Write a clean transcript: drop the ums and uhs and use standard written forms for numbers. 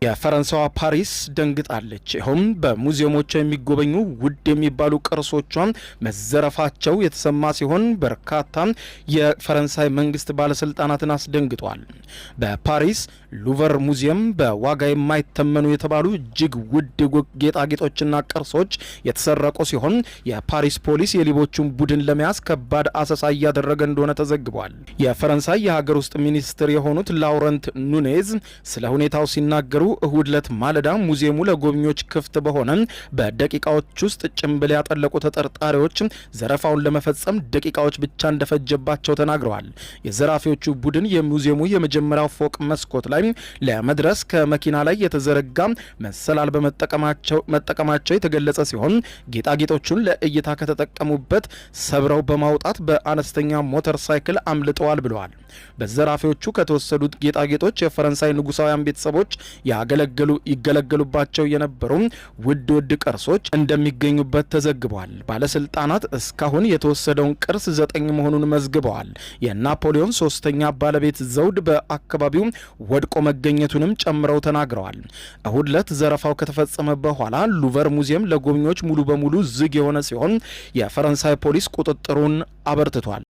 የፈረንሳዋ ፓሪስ ደንግጣለች። ይኸውም በሙዚየሞቿ የሚጎበኙ ውድ የሚባሉ ቅርሶቿን መዘረፋቸው የተሰማ ሲሆን በርካታ የፈረንሳይ መንግስት ባለስልጣናትን አስደንግጧል። በፓሪስ ሉቨር ሙዚየም በዋጋ የማይተመኑ የተባሉ እጅግ ውድ ጌጣጌጦችና ቅርሶች የተሰረቁ ሲሆን የፓሪስ ፖሊስ የሌቦቹን ቡድን ለመያዝ ከባድ አሰሳ እያደረገ እንደሆነ ተዘግቧል። የፈረንሳይ የሀገር ውስጥ ሚኒስትር የሆኑት ላውረንት ኑኔዝ ስለ ሁኔታው ሲናገሩ እሁድ ዕለት ማለዳ ሙዚየሙ ለጎብኚዎች ክፍት በሆነ በደቂቃዎች ውስጥ ጭንብል ያጠለቁ ተጠርጣሪዎች ዘረፋውን ለመፈጸም ደቂቃዎች ብቻ እንደፈጀባቸው ተናግረዋል። የዘራፊዎቹ ቡድን የሙዚየሙ የመጀመሪያው ፎቅ መስኮት ላይ ለመድረስ ከመኪና ላይ የተዘረጋ መሰላል በመጠቀማቸው የተገለጸ ሲሆን ጌጣጌጦቹን ለእይታ ከተጠቀሙበት ሰብረው በማውጣት በአነስተኛ ሞተር ሳይክል አምልጠዋል ብለዋል። በዘራፊዎቹ ከተወሰዱት ጌጣጌጦች የፈረንሳይ ንጉሳውያን ቤተሰቦች ያገለገሉ ይገለገሉባቸው የነበሩ ውድ ውድ ቅርሶች እንደሚገኙበት ተዘግቧል። ባለስልጣናት እስካሁን የተወሰደውን ቅርስ 9 መሆኑን መዝግበዋል። የናፖሊዮን ሶስተኛ ባለቤት ዘውድ በአካባቢው ወድቆ መገኘቱንም ጨምረው ተናግረዋል። እሁድ ዕለት ዘረፋው ከተፈጸመ በኋላ ሉቨር ሙዚየም ለጎብኚዎች ሙሉ በሙሉ ዝግ የሆነ ሲሆን የፈረንሳይ ፖሊስ ቁጥጥሩን አበርትቷል።